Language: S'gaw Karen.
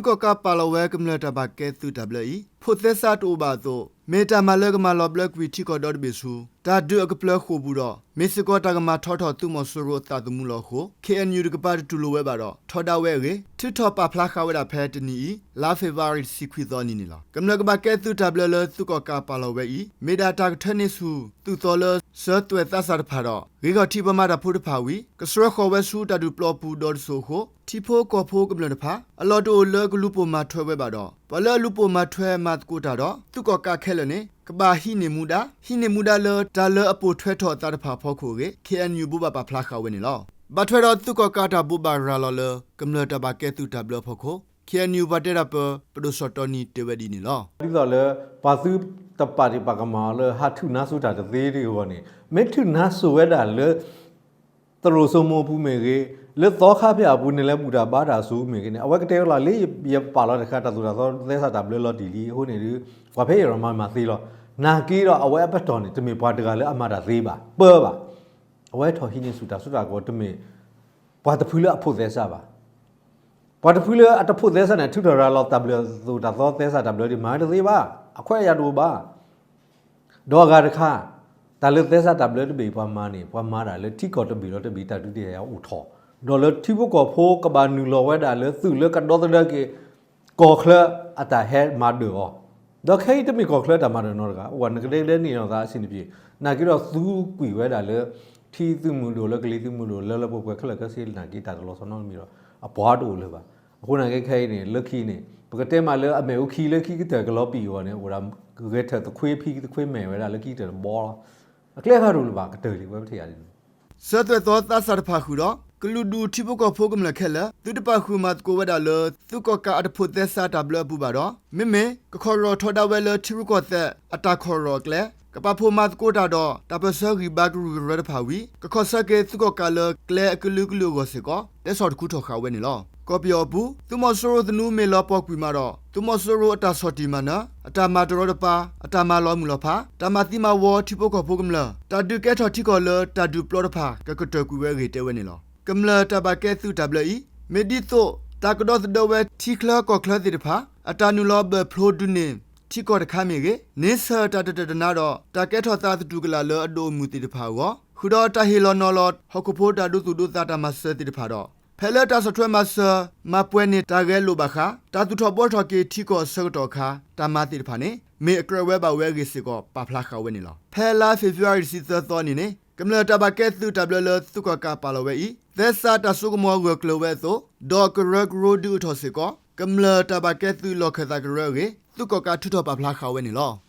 သုးကီၣ်ကးပာ်လီၤဝဲကမျၢၢ်တၢ်ဘၣ်ကဲသုးတၢ်ဘျၢအံၤ ဖိးသဲစးတအိၣ်ဘၣ်အသိး မ့ၢ်တၢ်မၤလၢကမၤလီၤဘျၢကွံာ်ထံကီၢ်ဒီတဘ့ၣ်ဆူ တၢ်ဒုးအကပျၢၤဃိာ်ပူၤဒီး မ့ၢ်စ့ၢ်ကီးတၢ်ကမၤထီထီၣ်သုးမီၤစိရိၤအသးသမူလီၤအဃိ ခ့ၣ်အဲၣ်ယူၣ် တကပၤတတူၢ်လိာ်ဝဲဘၣ်ဒီး ထီဒါဝဲအဂ့ၢ် ထုးထီၣ်ပာ်ဖျါဃာ်ဝဲဒၣ်ဖဲတနံၤအံၤ လါဖ့ၤဘြူၤအါရံၤတဆံခွံသီနံၤန့ၣ်လီၤ. ကမျၢၢ်ကဘၣ်ကဲသုးတၢ်ဘျၢလၢသုးကီၣ်ကးပာ်လီၤဝဲအံၤ မ့ၢ်ဒၣ်တၢ်ကထၢန့ၢ်ဆူၣ် သုးသီလၢ စၢၤသွဲၣ်သးစၢ်တဖၣ်ဒီး ဂ့ၢ်ခီၣ်ထံးပှၤမၤတၢ်ဖိတဖၣ်ဝံၤ ကဆှၢဃီၤဝဲဆူတၢ်ဒုးပျီပူၤဒီတစိၤအဃိ ထံဖိကီၢ်ဖိကမျၢၢ်တဖၣ် အလီၢ်တအိၣ်လၢကလူၤပိာ်မၤထွဲဝဲဘၣ်ဒီး ပှၤလၢအလူၤပိာ်မၤထွဲမၤသကိးတၢ်ဒီး သုးကီၣ်ကးခဲလၢာ်န့ၣ် ကဘၣ်ဟံးန့ၢ်မူဒါ, ဟံးန့ၢ်မူဒါလၢတၢ်လၢအပိာ်ထွဲထီၣ်အသးတဖၣ်အဖီခိၣ်အဂ့ၢ် ခ့ၣ်အဲၣ်ယူၣ် ဘိးဘၣ်ပာ်ဖျါဃာ်ဝဲန့ၣ်လီၤ. ဘၣ်ထွဲဒီးသုးကီၣ်ကးတၢ်ဘိးဘၣ်ရၤလီၤလၢ ကမျၢၢ်တၢ်ဘၣ်ကဲသုးတၢ်ဘျၢအဖီခိၣ် ခ့ၣ်အဲၣ်ယူၣ် ပှၤတဲတၢ်ပၢ ပဒိၣ်စီၤတီနံၤတဲဝဲဒ်န့ၣ်လီၤ. ဒ်သိးလၢ ပှၤသုတပာ်ဒံးပာ်ကမၣ်အီၤလၢ ဟးထုးနါစိၤတၢ်တသ့တဂ့ၤအဂီၢ်န့ၣ် မ့ၢ်ထုးနါစိၤဝဲဒၣ်လၢ သရိာ်စိမိၤအပူၤမ့ၢ်ဂ့ၤ, လၢသီခါဖၠၣ်အပူၤန့ၣ် လဲၤဘူၣ်တၢ်ဘါတၢ်အစိၤမ့ၢ်ဂ့ၤန့ၣ် အဝဲကတဲဝဲလီၤလၢ ယပာ်လီၤတခါ တၢ်သိၣ်တၢ်သီသဲစးတၢ်ဘျၢလီၤတံၢ်လံအဃိန့ၣ်ဒီး ပှၤဖဲအံၤဒီးမၤမၤသ့လီၤ. နာ်က့ဒီးအဝဲအပတီၢ်န့ၣ် တမ့ၢ်ပှၤတဂၤလၢအမၤတၢ်သ့ဘၣ်, ပၢဘၣ်. အဝဲထီၣ်ဟံးန့ၢ်ဆူၣ်တၢ်စိတၢ်ကမီၤ တမ့ၢ်ပှၤတဖုလၢအဖိးသဲစးဘၣ်. ပှၤတဖုလၢအတဖိးသဲစးန့ၣ် ထုးထီၣ်ရၤလီၤတၢ်ဘျၢ သိၣ်တၢ်သီသဲစးတၢ်ဘျၢဒ်မၤတသ့ဘၣ်, အခွဲးအယာ်တအိၣ်ဘၣ်. ဒီးအဂၤတခါ တၢ်လၢသဲစးတၢ်ဘျၢတဘ့ၣ်ပှၤမၤန့ၣ် ပှၤမၤတၢ်လၢထံကီၢ်တဘ့ၣ်ဒီးတဘ့ၣ်တၢ်ဒုးတၢ်ယၤအိၣ်ထီၣ်, ဒီးလၢထံဖိကီၢ်ဖိကဘၣ်နုာ်လီၤဝဲဒၣ်လၢသုးလၢကဒီသဒၢက့ၤ ကီၢ်ချၢအတၢ်ဟဲမၤဒၢၣ်အီၤ, ဒီးခဲအံၤတမ့ၢ်ကီၢ်ချၢတၢ်မၤဒၢၣ်နီတဂၤ, အိၣ်ဝဲနကဒဲကဒဲန့ၣ်လီၤသးအဆံးတပျ့ၤ, နာ်က့ဒီးသူကွံာ်ဝဲဒၣ်လၢ ထံသုးမုၢ်ဒိၣ်လၢကလံၤသုးမုၢ်ဒိၣ်လၢလၢပှဲၤပှဲၤခဲလၢာ်ခဲဆ့ နာ်က့တၢ်တလီၤဆီနီတမံၤဒီး အပှၤတအိၣ်လၢၤဘၣ်. အဃိနာ်က့ခဲအံၤန့ၣ် လၢခံန့ၣ် ပကတဲမးလၢအမဲာ်အိၣ်ခံလၢခံကတၢၢ်ကလီၤပံာ်အဂီၢ်န့ၣ် အိၣ်ဒၣ်ဂဲၤထၢၣ်သခွ့ဖံသခွ့မဲာ်ဝဲဒၣ်လၢခံကတၢၢ်တဘီလီၤ. အကျဲဃါတအိၣ်လၢၤဘၣ် ကတၢၢ်လံဝဲပထံၣ်ယၤဒ်န့ၣ် စၢၤသွဲၣ်သီသးစၢ်တဖၣ်ဃုာ်ဒီး ကလုာ်ဒူၣ်ထံဖိကီၢ်ဖိကမျၢၢ်ခဲလၢာ် သုတပာ်ဃုာ်မၤသကိးဝဲဒၣ်လၢ သုးကီၣ်ကးအတဖိးသဲစးတၢ်ဘျၢအပူၤဘၣ်ဒီး မ့မ့ၢ်ကခီၣ်ရီၣ်ထီဒါဝဲလၢထံရူၢ်ကီၢ်သဲးအတၢ်ခီၣ်ရီၣ်အကျဲ ကပာ်ဖှိၣ်မၤသကိးတၢ်ဒီး တၢ်ပၢၢ်ဆၢဂံၢ်ဘါကရူၢ်ကရၢတဖၣ်ဝံၤ ကခီၣ်ဆၢက့ၤသုးကီၣ်ကးလၢကျဲအကလုာ်ကလုာ်အဂီၢ်စ့ၢ်ကီး တဲဆီၣ်တခူထီၣ်ဃာ်ဝဲန့ၣ်လီၤ. ကီၢ်ပယီၤအပူၤ သုးမီၤစိရိၤသနူမ့ၢ်လီၤပှီၢ်ကွံာ်မးဒီး သုးမီၤစိရိၤအတၢ်ဆီၣ်တံၢ်မၤနၢၤ, အတၢ်မၤတရီတပါ, အတၢ်မၤသံမၤဝီထံဖိကီၢ်ဖိကမျၢၢ်, တၢ်ဒုးကဲထီၣ်ထံကီၢ်လၢတၢ်ဒုးပျီတဖၣ် ကကတၢၢ်ကွံာ်ဝဲအဂ့ၢ်တဲဝဲန့ၣ်လီၤ. ကမျၢၢ်တၢ်ဘၣ်ကဲသုးတၢ်ဘျၢအံၤ မ့ၢ်ဒ်သိး တၢ်ကဒီသဒၢဝဲထံချၢကီၢ်ချၢသ့ၣ်တဖၣ် အတၢ်နုာ်လီၤဘၢၣ်ဖျိဒုးန့ၢ်ထံကီၢ်တခါမ့ၢ်ဂ့ၤ, န့ဆၢၣ်တၢ်တတၢၢ်တနါဒီး တၢ်ကဲထီၣ်သးသတူၢ်ကလာ်လၢအဒိၣ်အမုၢ်သ့ၣ်တဖၣ်အဂီၢ် ဃုာ်ဒီးတၢ်ဟ့ၣ်လီၤနီၤလီၤဟီၣ်ခိၣ်ဖိတၢ်ဒိသူၣ်ဒိသးတၢ်မၤစၢၤသ့ၣ်တဖၣ်ဒီး ဖဲလၢတၢ်ဆီၣ်ထွဲမၤစၢၤ မၤပှဲၤန့ၢ်တၢ်ဂဲၤလိာ်ဘၣ်ဃး တၢ်သူၣ်ထီၣ်ဘှီထီၣ်က့ၤထံကီၢ်အဆၢကတီၢ်အခါ တၢ်မၤသ့ၣ်တဖၣ်န့ၣ် မ့ၢ်အကြၢးဝဲဘၣ်ဝဲအဂ့ၢ်စ့ၢ်ကီး ပာ်ဖျါဃာ်ဝဲန့ၣ်လီၤ. ဖဲလါဖ့ၤဘြူၤအါရံၤတဆံသၢသီအနံၤန့ၣ် ကမျၢၢ်တၢ်ဘၣ်ကဲသုးတၢ်ဘျၢလၢသုးကီၣ်ကးပာ်လီၤဝဲအံၤ သဲစးတၢ်စိကမီၤဂၢၢ်ကျၢၤဝဲအသိး ဒီးကရၢကရိဒုးအိၣ်ထီၣ်စ့ၢ်ကီး ကမျၢၢ်တၢ်ဘၣ်ကဲသုးလီၢ်ခၢၣ်သးကရၢအဂ့ၢ် သုးကီၣ်ကးထုးထီၣ်ပာ်ဖျါဃာ်ဝဲန့ၣ်လီၤ.